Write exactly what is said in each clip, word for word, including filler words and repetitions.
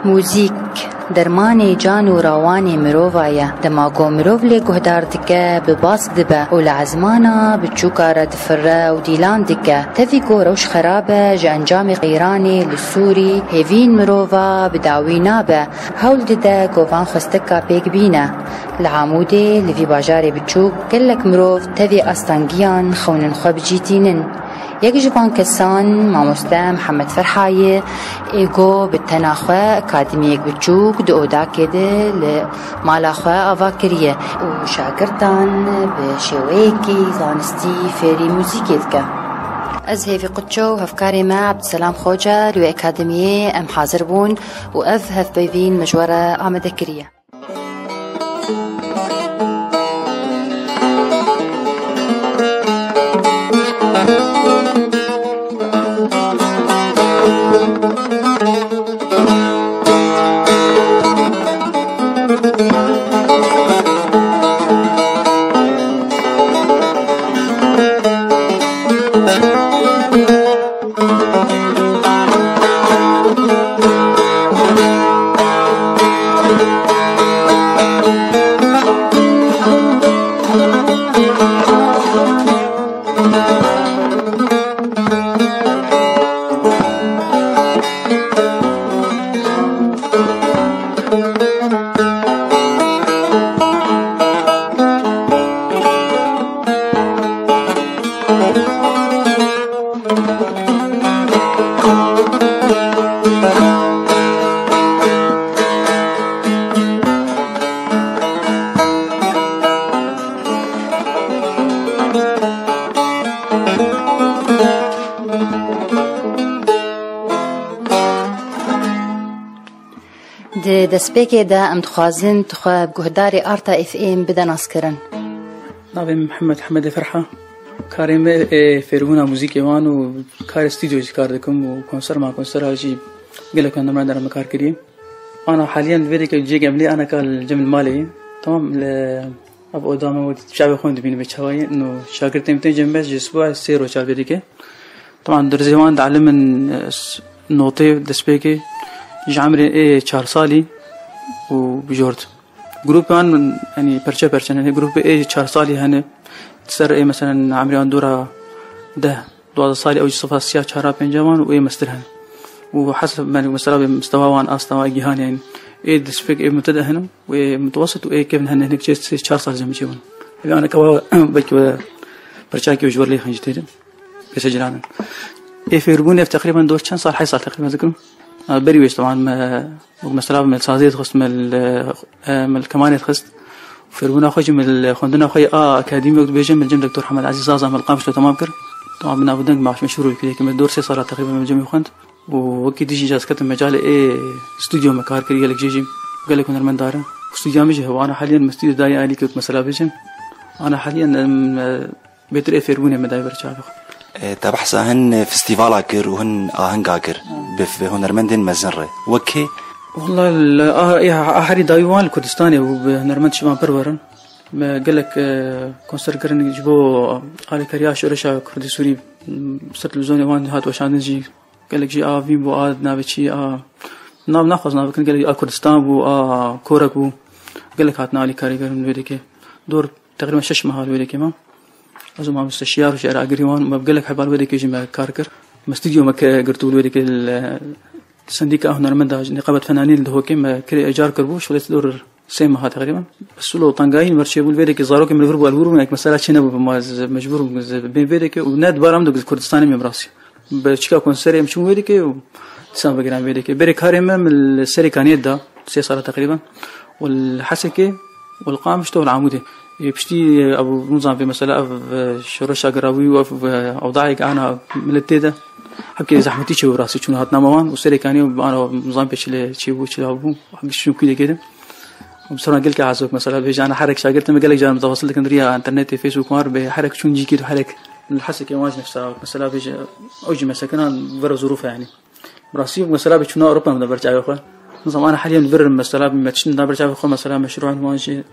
Muzîk, dermanê can û rawanê mirova ye. Dema ku mirov lê guhdar dike, bi bask dibe û li ezmana biçûka re difire û dîlan dike. Tevî ku rewş xerab e, ji encamê qeyranê li sûrî hêvîn mirova bi dawî nabe. Hewl dide ku van xwestika pêk bîne. Li Amûdê, li vî bajarê biçûk, gelek mirov tevî astengiyan xewnin xwe bi cî tînin. Yek ji van kesan mamoste Mihemed Ferha ye, ê ku bi tena xwe akademiyek biçûk di odakê de li mala xwe ava kiriye û şagirtan bi şêweyekî zanistî fêrî muzîkê dike. Ez Hêvî Quço û hevkarê me Ebdselam Xoca li wê akademiyê em hazir bûn û ev hevpeyvîn me ji we re amade kiriye. Di destpêkê de em dixwazin tu xwe bi guhdarê Arta F M bide naskirin. Navê min Mihemed Hemedê Ferha. Karê me ê fêrbûna muzîkê wan û karê stûdyo jî kar dikim û konser ma konsera jî gelek hunermendên me kar kiriye. Ana haliyen vê deke cihê em lê ana ka li cem li malê ye. Tamam li ev oda me wekî çavê xwe dibîne vê çawa ye. No şagirtên min tên cem me ji siba sê roja vê dike. Tamam derzê wan dielimin, e, s-, notê destpêkê ji emrê ê çar salî û bijort. Grûpê wan, yanî perçe perçe ne. Grûpê ê çar salî hene. Ser ê, meselen, emrê wan dora deh, duwazdeh salî, ew jî sifa siya çara pênca wan û ê mestir hene. Û hesab, yanî, mesela, bê mistewa wan, asta wan gihan, yanî, ê destpêk, ê mutede hene û ê mutewessit û ê kevn hene, hinek çê sê çar sal cem çê wan. Ev, yanî, kewa belkî we perçakî û ji wer lê xinci têrin. Pêse ciranin. Ê fêrbûn ev teqrîben dor çend sal, heşt sal teqrîben zikirim. Ha, berî wê, işte, wan me Wek mesela me li sazê dixist, me li, e, me li kemanê dixist. Fêrbûna xwe jî me li xwendina xwe ya akademî wek dibêje me li cem Doktor Hemed Ezîz Zaza me li Qamişlo temam kir. Temam bi nav û deng me meşhûr bû, kî me dor sê sala teqrîben me cemî xwend. Û wekî dijî jî ez ketim mecalê ê stûdyo me kar kir, gelek jê jî gelek hunermend darin. Stûdya min jî hewa ana haliyen me stûdyo dayê alî kewt mesela bêjim. Ana haliyen em, e, Bêtir ê fêrbûnê me dayê ber çavê xwe. E, te behsa hin festîvala kir û hin ahenga kir bi f-, hunermendên mezin re. Wek kê? Walla li a-, ê a-, a herî dawî wan li Kurdistanê bû, bi hunermend şivan pir werin. Me gelek, e, konser kirin ji bo alîkariya şoreşa Kurdî Sûrî, m, ser televîzyonê wan hat weşandin jî. Gelek jî a vîn bû, a navê çi, a nav naxwazin nav bikin, gelek a Kurdistan bû, a Korek bû. Gelek hatin alîkarî kirin wê dikê. Dor Teqrîben şeş meha li wê dekê me. Ez û mamoste Şiyar û Şiyar Agirî wan, me bi gelek hebal wê dekê jî me kar kir. Me stûdyo me ke-, girtibû li wê dekê li Sendîka Hunermenda Niqabet Fenanîn li Dihokê me kirê ecar kiribû, şolê dor sê meha teqrîben. Silo tengayî li me re çêbû, li vê dekê zarokê min li vir bû, ez li wir bûm, ek mesela çê nebû, ma ez mecbûr bûm, ez bêm vê dekê û ne dibara min de Kurdistanê me bi rastî. Bi çika konserê em çûn wê dikê û dîsan vegiran vê dikê. Berê karê me min li Serê Kaniyê da, sê sala teqrîben. Û li Hesekê, û li Qamişlo, û li Amûdê. Ê piştî, ev nizam vê mesela ev, e, şoreşa giravî û ev, e, ewdayek ana millet tê de. Hepkê zehmetî çê bi rastî çûn hatina me wan û Serê Kaniyê ana nizam pê çile çê bû, çile bû. Hepkê çûn kû dikê de. Û bi ser gelkê ez mesela bêje ana herek şagirtê me gelek caran mutewasıl dikin riya internetê, Facebook wan re bê herek çûn cîkî herek. Li Hesekê wan jî nefsa mesela bêje ew jî me sekinan vera zurûf e yanî. Bi rastî mesela bi çûna Ewropa min da ber çavê xwe. Nizam ana haliyen vir mesela bi me tiştin da ber çavê xwe mesela meşrûan wan jî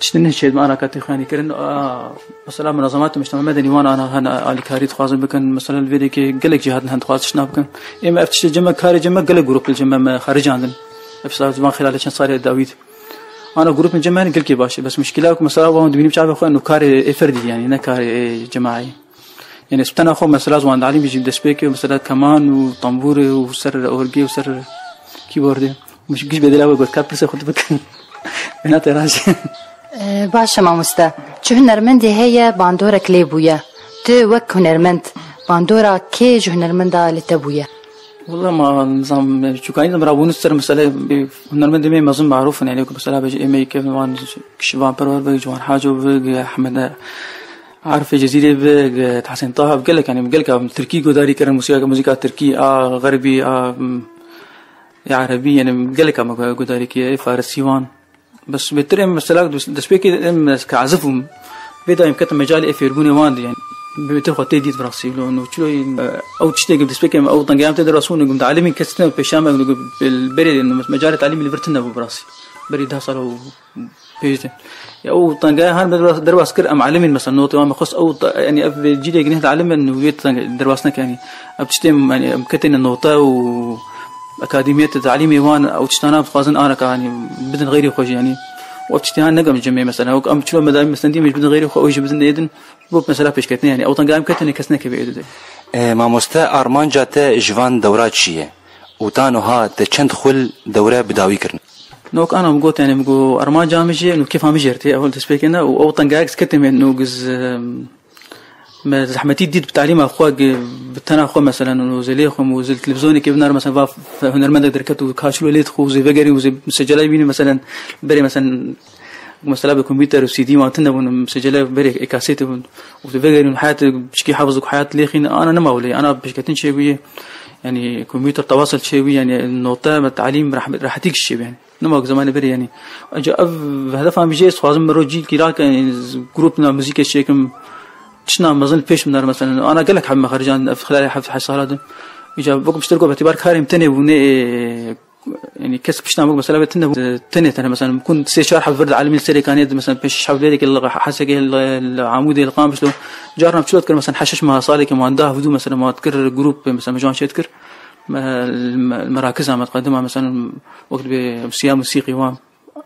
tiştin ne çêdme ana katê xwe yanî kirin. A, mesela munazematê mujtema medeni wan ana hene alîkarî dixwazin bikin. Mesela li vê dekê gelek cî hatin hen dixwaz tiştina bikin. Ê me ev tiştê cem me karê cem me gelek grûp li cem me me xericandin. Mesela van xilale çend salê dawî de. Ana grûpên cem yani gelkî baş e. Bes muşkila ku mesela wan dibînim çavê xwe û karê ê ferdî yani ne karê ê cemaî. Yani ez bi tena xwe mesela wan dalîm jî destpêkê mesela keman û tambûrê û ser orgê û ser keyboardê. Muşkil bedela we got ka pirsê xwe bikin. Bina te rajê. Ee, baş e mamoste. Çi hunermendê heye bandorek lê bûye? Tu wek hunermend bandora kê ji hunermenda li te bûye? Wala ma nizam çûkanî de rabûn ser mesele hunermendê me mezin marûf in, yani ku mesela bêje ê me kevin wan kişi van perwer be, Ciwan Haco be, Ehmed Arifê Cezîrê be, Hesen Taha be, gelek yani gelek tirkî godarî kirin, muzîka muzîka tirkî a xerbî a ya erebî yani gelek me godarî kiye, farisî wan. Bes bêtir em mesela destpêkê em ke ezif bûm. Vê dayê em ketim mecalê ê fêrbûnê wan de yani. Bêtir xwe tê dît bi rastî lo no çilo ew tiştê ku destpêkê em ew tengeyam tê de rasûn gum de alimî kes ne pêşa me gum berê mecalê talîmî li vir tune bû bi rastî. Berî deh sal û pêş de. Ya ew tengaya han me derbas kir em alimîn mesela notê wan me xwest ew yani ev cîlê gineh de alim in wê tenge derbas neke yani. Ev tiştê em yani em ketêne nota û akademiyet talîmê wan ew tiştana dixwazin anaka yani bidin xeyrê xwe jî yani. Û ev tiştê han negem cemê mesela wek em çilo medayî mesendî me ji bidin xeyrê xwe ew jî bidin êdin. Bu mesela pêşketinê yani ew tengaya em ketêne kes nekeve êdide. E, mamoste armanca te ji van dewra çi ye? Û ta niha te çend xul dewre bi dawî kirin? Nok ana min got yani min got armanca min jî no kêfa min jî rtê ew destpêkê ne û ew tengaya giz ketê me no giz, em, Me zehmetî dît bi talîma xwe, bi tena xwe, meselen, û zê lê xwe û zê li televîzyonekê binare, meselen, va f-, hunermendek derket û ka çilo lê dixwe û zê vegerî û zê misecelay bînî, meselen, berê, meselen, mesela bi kompûter û C D wan tune bûn, misecele berê ê kasêtê bûn û zê vegerî û heyat piçkî hefiz û heyat lêxîn, ana nema wile, ana pêşketin çêbûye, yani, kompûter tewasel çêbûye, yani, note me talîm reh-, rehetî çêbûye, yani. Nema ku zemanê berê, yanî. Ancak ev hedefa min jê, ez dixwazim min rocî kîrake, yanî, z-, grûp na muzîkê çêkim. Çina mezin li pêş min dar, meselen. Ana gelek heb me xerican, ev xilal heb heşt sala de. Îca wek piştir got, betibar karê min tenê bû, ne, e, yanî, kes pişta min, mesela, be tenê bû, tenê, tenê, mesela, bikun sê çar heb vir de alimî serê kanê de, mesela, pêş şeş heb lêrê ke li Hesekê, li, li Amûdê, li Qamişlo. Carna çilo dikir, mesela, heşt şeş meha salê ke man da hevdû, mesela, ma dikir grûp, mesela, me ciwan çê dikir. Me, me, merakiza me diqedima, mesela, wek dibê siya musîqî wan.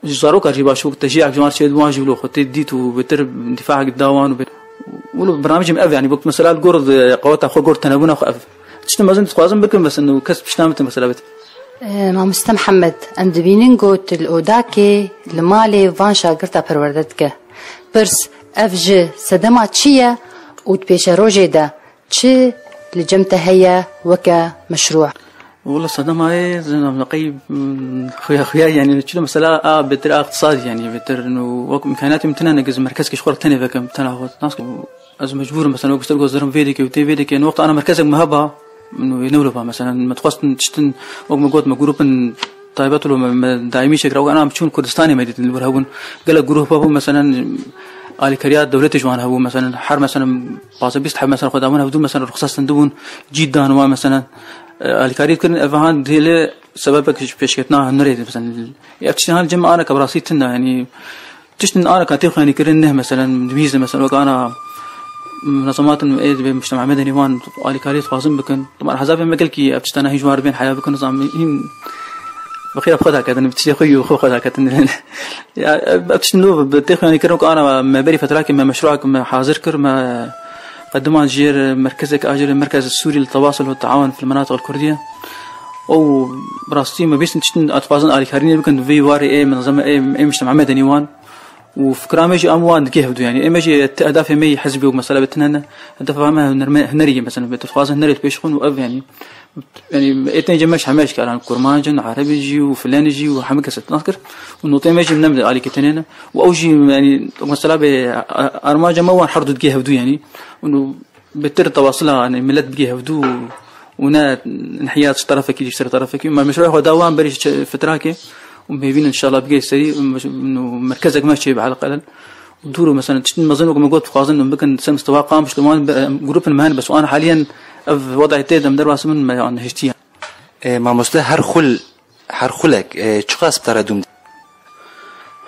Ji zaroka jî baş wek teşcîyak ji wan çêdibû, wan jî wilo xwe tê dît û bêtir dîfahek da wan û bê-, wilo bernamijê me ev, yanî, wek mesela li gor, e, qeweta xwe, gor tenebûna xwe ev. Tiştin mezin dixwazim bikim, mesela, kes pişta min tê, mesela, bêt. E, Mamoste Mihemed, em dibînin ku tu li odakê, li malê van şagirta perwerde dike. Pirs, ev ji sedema çi ye û di pêşerojê de Çi li cem te heye weke meşrû? Wala sedema ye, zina qey, mm, xuya xuya, yani, çilo mesela a bêtir a iqtisad, yani, bêtir no wek imkaniyatê min tine ne, giz merkezkê ji xwe re tenê vekim, tena xwe nas ku ez mecbûr im, mesela, wek ser gozerim vê dike û tê vê dike, no wexta ana merkezek me heba, no yê newle ba, mesela, me dixwestin tiştin, wek me got, me grûpin taybet lo me, me daîmî çêkira. Wek ana em çûn Kurdistanê me dîtin li wir hebûn. Gelek grûp hebû, meselen, alîkariya dewletê ji wan hebû, meselen, her, meselen, pazdeh bîst heb, meselen, xwe dabûn hevdû, meselen, ruxsat stendibûn, cî dan wan, meselen, e, alîkarî dikirin. Ev han dihêlê sebebek ji pêşketina hunerê, meselen, ev tiştê han cem ana ke bi rastî tune, yanî, Tiştin ana ka tê xwe yanî kirin ne, meselen, divîze, meselen, wek ana munezematên ê dibê mujtema medenî wan alîkariyê dixwazin bikin. Teban hezabê me gelkî ev tiştana hîn ji wan re bên heya bikin, zam hîn bi xêra xwe daketin, bi tiştê xwe yû xwe xwe daketin. Ya, ev tiştin nû bi tê xwe yanî kirin, wek ana me berî fetrakê me meşruak me hazir kir, me qediman jêr merkezek a jêr merkez Sûrî li Tewasul û Teawen fil Menatiq el Kurdiye. Ew bi rastî me bîstin tiştin dixwazin alîkarînê bikin, di vê warê ê munezeme ê, ê mujtema medenî wan. Û fikra me jî em wan digê hevdû, yanî ê me jî ti hedafê me yî hizbî û mesela bi tine ne. Hedefa me hunerme-, hunerî ye, mesela, bi dixwazin hunerê li pêş xwin û ev, yanî, yanî ê tên cem me ji heme eşkaran, kurmanc in, erebî jî û filenî jî û hemî kes nas kir. Û notê me jî ne alîkê tenê ne. Û ew jî, yanî, mesela, bê, a-, armanca me wan her du digê hevdû, yanî. Û Bêtir tewasila, yanî, milet bigê hevdû û ne inhiyat ji terefekî jî ser terefekî. Me meşruê xwe da wan berî ji fitrakê û hêvîn inşallah bigê serî û meş-, û merkezek me çê be eleqelel. Û dûr û mesela tiştin mezin wek me got dixwazin em bikin ser mistewa Qamişlo wan be-, em grûpin me hene bes û an haliyen ev wedayê tê de em derbas bin me an hiştiye. E, mamoste her xul Her xulek, e, çiqas bi te re dûm?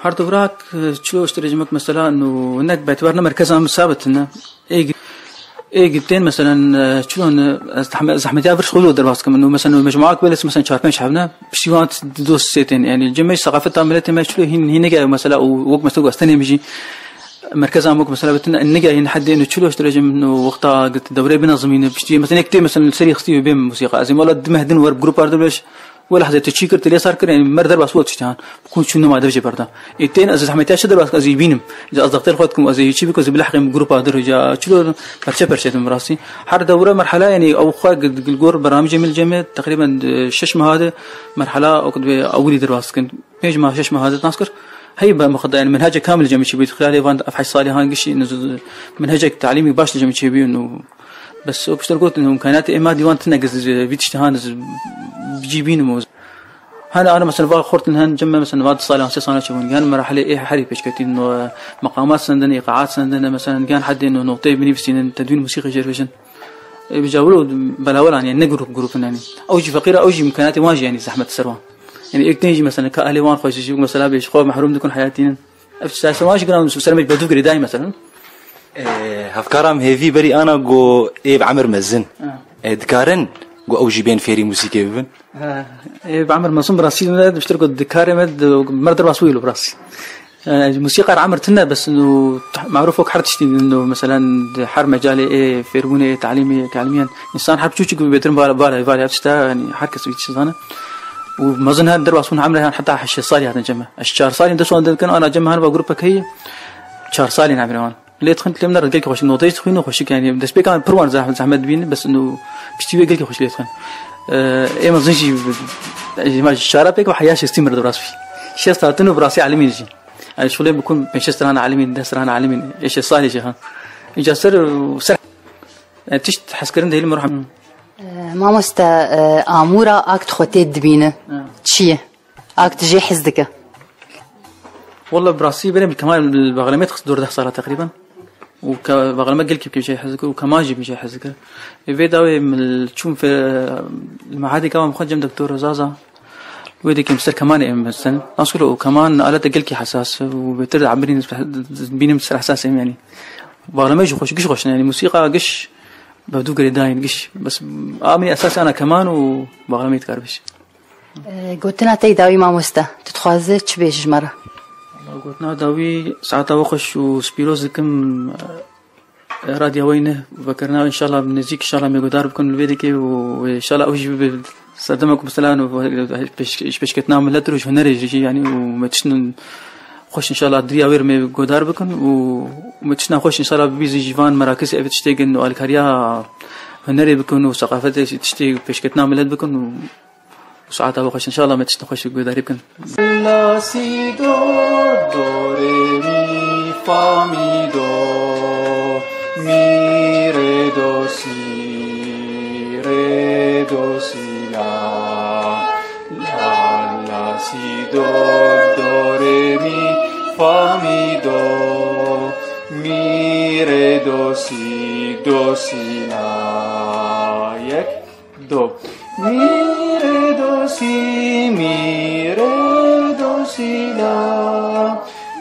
Her du virak, e, çilo ji te re ji mek mesela, nu nek betibar ne merkeza min sabit ne. Ê gi-, Ê gitên, meselen, e, çilo ne, ez zehme-, zehmetiya vir xwe derbas kim. Û, meselen, mecmuak belê, meselen, çar pênc hebne, piştî wan dost sê tên. Yani, cemê seqafeta miletê me çilo hîn, hîn nege mesela, û wek mesela, westene mi jî, merkeza wek mesela, betin nege hîn hedê, û çilo işte rejim, û wexta git dewre binazimîne, piştî, meselen, ek tê, meselen, serî xistî bê musîqa. Ez ê wala dimeh din wer grupa de beş, Wê lehzê tu çî kir, tu lê sar kir, yani mer derbas wê tiştihan. Bikun çû nema dev jê berda. Ê tên ez zehmetiya çi derbas, ez ê bînim. Ca ez dextêr xwe dikim, ez ê çi bikim, ez ê bilehqim grupa dir, ca çilo perçe perçe dikim rastî. Her dewre merhela, yani ew xwe gil, gil gor beramî cemil cemê, teqrîben, e, şeş meha de merhela, o kudbe ewilî derbas dikin. Pênc meha, şeş meha de nas kir. Hey be, mixda, yani menhece kamil cemê çi bît, xilal van ev heşt salî han gişî, menhecek talîmî baş cemê çi bî, no. Bes o pişter got, imkaniyatê ê madî wan tine giz, vî tiştê han cî bînim o. Hene ana mesela va xortin hen cem me mesela va di sala sê sala çebûn. Yan merhalê ê herî pêşketîn no, meqamat sendin, îqaat sendin, mesela yan hedê no noteyê binivîsînin, tedwîn musîqî jêr bêjin. E, bi cawil û belawel an, yani ne grup, grupin yani. Ew jî feqîr e, ew jî imkaniyatê wan jî yani zehmet ser wan. Yani ek tên jî mesela ka ehlê wan xwe jî mesela bêj xwe mehrûm dikun heyatînin. Ev ser wan jî giran ser me bedû girêdayî mesela. Ee, hevkara min hêvî berî ana got ê bi emir mezin. Ha. Ee, dikarin got ew jî bên fêrî muzîkê bibin. Ha, ê bi emir mezin bi rastî ne, diştir got dikarê me di, mer derbas wî lo bi rastî. Ee, musîqa emir tine bes no maruf ok her tiştî no, meselen di her mecalê ê fêrbûnê ê talîmê, talîmiyan. Însan her çûçik bêtir vala, vala, vala tişta, yani her kes wî tişt zane. Û mezin her derbas bûn emre han heta heşt salî hatin cem me. Ez çar salî dest wan dikin, ana cem me han va grupek heye. Çar salî emre wan. Lê dixin lê min re gelkî xweşik, noteyê dixwînin xweşik, yani destpêkan pir wan zeh-, zehmet bîn, bes û piştî wê gelkî xweşik lê dixin. Ee, ê mezin jî, jî ma çara pêk ve heya şestî mir derbas bî. Şest hatin û bi rastî elimîn jî. Yani şulê bikun pênc şeş strana elimîn, deh strana elimîn, ê şeş salî jî ha. Înca ser, ser, yani tişt hezkirin dihêlin mir hem. Ee, mamoste, e, amûra akt xwe tê dibîne. Ha. Çi ye? Akt jê hez dike. Walla bi rastî berê min keman li baxlemê dixist dor deh sala teqrîben. Û ke-, baxleme gelkî bi jê hez dike û keman jî bi jê hez dike. Ê vê dawê min li çûm fe-, li mehadê keman xwe cem Doktor Zaza. Wê dikêm ser kemanê em sen. Askilo û keman alete gelkî hesas û bêtir de emirîn bînim ser hesas em yani. Baxleme jî xweş, giş xweş yani. Musîqa giş, bevdû girêdayîn giş. Bes amî esas ana keman û baxleme dikar biş. Ee, gotina te yî dawî mamoste, tu dixwaze çi bêjî ji me re? Gotina dawî saeta we xweş û spîroz dikim, e, radya we ne vekirina, înşallah bi nêzîk, înşallah me guhdar bikin li vê dikê û înşallah ew jî bibe serdema ku mesela pêş-, ji pêşketina milet û ji hunerê jî, yanî û me tiştin xweş înşallah diriya wê re me guhdar bikin û me tiştina xweş înşallah bibî zî ji van merakizê ev tiştê gin û alîkariya hunerê bikin û seqafetê tiştê pêşketina milet bikin û Saeta we xweş, înşallah me tiştên xweş guhdarî bikin. La, si, do, do, re, mi, fa, mi, do, mi, re, do, si, re, do, si, la. La, la, si, do, do, re, mi, fa, mi, do, mi, re, do, si, do, si, la. Yek. Do. Mi, re, do, si, mi, re, do, si, la.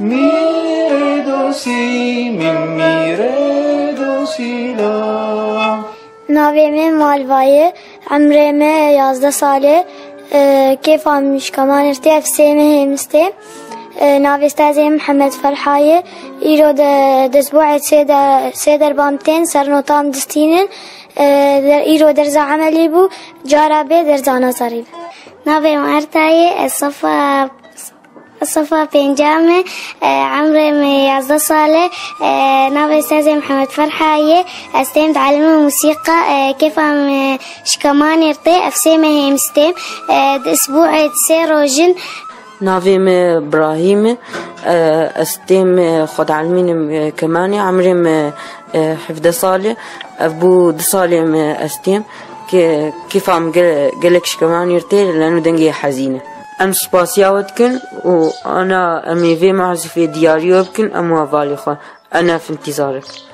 Mi, re, do, si, mi, mi, re, do, si, la. Navê me Malva ye, emrê me yazdeh sal e. E, kêfa min ji kemanê tê, ev sê mehê min stê. E, navê stazê Mihemed Ferha ye. Îro de, destbuhê sê de, sê derban tên, ser notam distînin. E, der-, îro derza emelî bû, cara bê derza nazarî bû. Navê min Erta ye, ez sefa, sefa pêncem e, e, emrê min yazdeh sal e, e, navê Sezê Mihemed Ferha ye, ez têm dielimim musîqa, e, kêfa min ji kemanê tê, ev sê mehê min stêm, e, di isbûê sê roj in. Navê min Brahîm e, e, ez têm, e, xwe dielimînim, e, kemanê, emrê min, e, hevdeh sal e. Ev bû du salê min ez têm. Ke-, kêfa min gel-, gelek ji kemanê tê, leno dengê hezîn e. Em spasiya we dikin û ana em ê vê mazifê diyarî we bikin, em hevalê xwe. Ana fintîzarek.